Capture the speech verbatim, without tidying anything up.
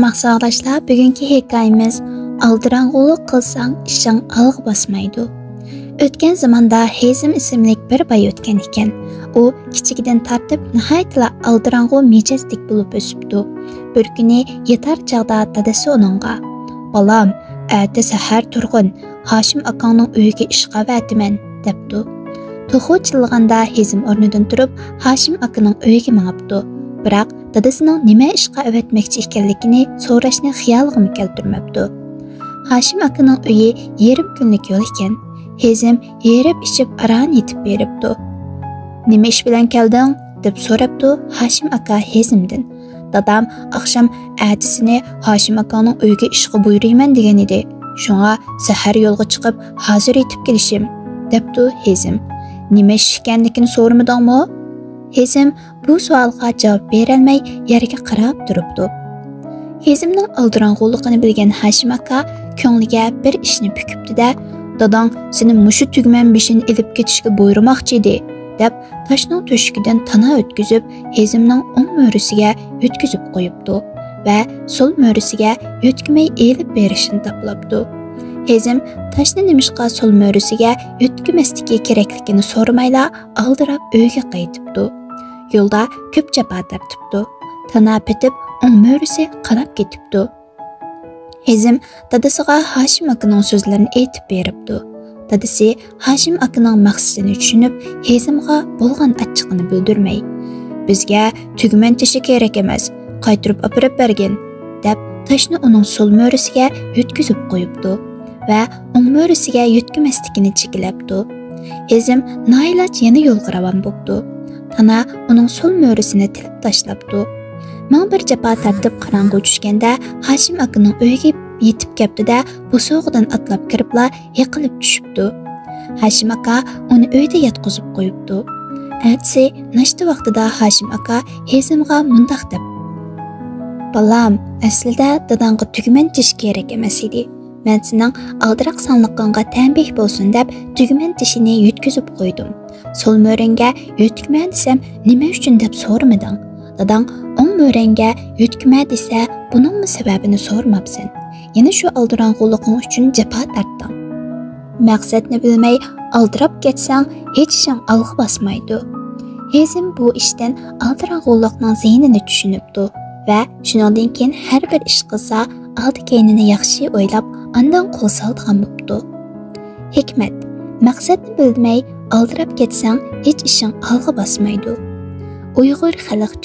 ماقساغداشلار، بۈگۈنكى ھېكايىمىز «ئالدىراڭغۇلۇق قىلساڭ، ئىشىڭ ئالغا باسمايدۇ». ئۆتكەن زاماندا ھېزىم ئىسىملىك بىر باي ئۆتكەن ئىكەن. ئۇ كىچىكىدىن تارتىپ ناھايىتىلا ئالدىراڭغۇ مىجەزلىك بولۇپ ئۆسۈپتۇ. بىر كۈنى ياتار چاغدا دادىسى ئۇنىڭغا: «بالام، ئەتە سەھەر تۇرغىن، ھاشىم ئاكاڭنىڭ ئۆيىگە ئىشقا ئەۋەتىمەن» دەپتۇ. توخۇ چىللىغاندا ھېزىم ئورنىدىن تۇرۇپ، ھاشىم ئاكىنىڭ ئۆيىگە ماڭىپتۇ. بىراق، دادىسىنىڭ نېمە ئىشقا ئەۋەتمەكچى ئىكەنلىكىنى سوراشنى خىيالىغىمۇ كەلتۈرمەپتۇ. ھاشىم ئاكىنىڭ ئۆيى يېرىم كۈنلۈك يول ئىكەن. ھېزىم ھېرىپ ئىچىپ ئاران يېتىپ بېرىپتۇ. «نېمە ئىش بىلەن كەلدىڭ؟» دەپ سوراپتۇ ھاشىم ئاكا ھېزىمدىن. «دادام ئاخشام ئەتىسىنى ھاشىم ئاكاڭنىڭ ئۆيىگە ئىشقا بۇيرۇيمەن دېگەن ئىدى. شۇڭا سەھەر يولغا چىقىپ، ھازىر يېتىپ كېلىشىم» دەپتۇ ھېزىم. «نېمە ئىش ئىكەنلىكىنى سورىمىدىڭمۇ؟» ھېزىم بۇ سوئالغا جاۋاب بېرەلمەي يەرگە قاراپ تۇرۇپتۇ. ھېزىمنىڭ ئالدىراڭغۇلۇقىنى بىلگەن ھاشىم ئاكا كۆڭلىگە بىر ئىشنى پۈكۈپتۇ-دە، «داداڭ سېنى مۇشۇ تۈگمەن بېشىنى ئېلىپ كېتىشكە بۇيرۇماقچى ئىدى» دەپ، تاشنىڭ تۆشۈكىدىن تانا ئۆتكۈزۈپ، ھېزىمنىڭ ئوڭ مۈرىسىگە يۆتكىزىپ قويۇپتۇ ۋە سول مۈرىسىگە يۆتكىمەي ئېلىپ بېرىشنى تاپىلاپتۇ. ھېزىم تاشنى نېمىشقا سول مۈرىسىگە يۆتكىمەسلىكى كېرەكلىكىنى سورىمايلا، ئالدىراپ ئۆيىگە قايتىپتۇ. يولدا كۆپ جاپا تارتىپتۇ. تانا پېتىپ، ئوڭ مۈرىسى قاناپ كېتىپتۇ. ھېزىم دادىسىغا ھاشىم ئاكىنىڭ سۆزلىرىنى ئېيتىپ بېرىپتۇ. دادىسى ھاشىم ئاكىنىڭ مەقسىتىنى چۈشىنىپ، ھېزىمغا بولغان ئاچچىقىنى بىلدۈرمەي، «بىزگە تۈگمەن تېشى كېرەك ئەمەس، قايتۇرۇپ ئاپىرىپ بەرگىن» دەپ، تاشنى ئۇنىڭ سول مۈرىسىگە يۆتكىزىپ قويۇپتۇ ۋە ئوڭ مۈرىسىگە يۆتكىمەسلىكىنى چېكىلەپتۇ. ھېزىم نائىلاج يەنە يولغا راۋان بوپتۇ. تانا ئۇنىڭ سول مۈرىسىنى تىلىپ تاشلاپتۇ. مىڭ بىر جاپا تارتىپ قاراڭغۇ چۈشكەندە، ھاشىم ئاكىنىڭ ئۆيىگە يېتىپ كەپتۇ-دە، بوسۇغىدىن ئاتلاپ كىرىپلا يىقىلىپ چۈشۈپتۇ. ھاشىم ئاكا ئۇنى ئۆيدە ياتقۇزۇپ قويۇپتۇ. ئەتىسى ناشتا ۋاقتىدا ھاشىم ئاكا ھېزىمغا مۇنداق دەپ: «بالام، ئەسلىدە داداڭغا تۈگمەن تېشى كېرەك ئەمەس ئىدى. مەن سېنىڭ ئالدىراقسانلىقىڭغا تەنبىھ بولسۇن دەپ، تۈگمەن تېشىنى يۆتكىزىپ قويدۇم. سول مۈرەڭگە يۆتكىمە دېسەم، نېمە ئۈچۈن دەپ سورىمىدىڭ. داداڭ ئوڭ مۈرەڭگە يۆتكىمە دېسە، بۇنىڭمۇ سەۋەبىنى سورىماپسەن. يەنە شۇ ئالدىراڭغۇلۇقۇڭ ئۈچۈن جاپا تارتتىڭ. مەقسەتنى بىلمەي ئالدىراپ كەتسەڭ، ھېچ ئىشىڭ ئالغا باسمايدۇ.» ھېزىم بۇ ئىشتىن ئالدىراڭغۇلۇقنىڭ زىيىنىنى چۈشىنىپتۇ ۋە شۇنىڭدىن كېيىن ھەر بىر ئىش قىلسا، ئالدى-كەينىنى ياخشى ئويلاپ، ئاندىن قول سالىدىغان بوپتۇ. ھېكمەت: مەقسەتنى بىلمەي ئالدىراپ كەتسەڭ، ھېچ ئىشىڭ ئالغا باسمايدۇ. ئۇيغۇر خەلق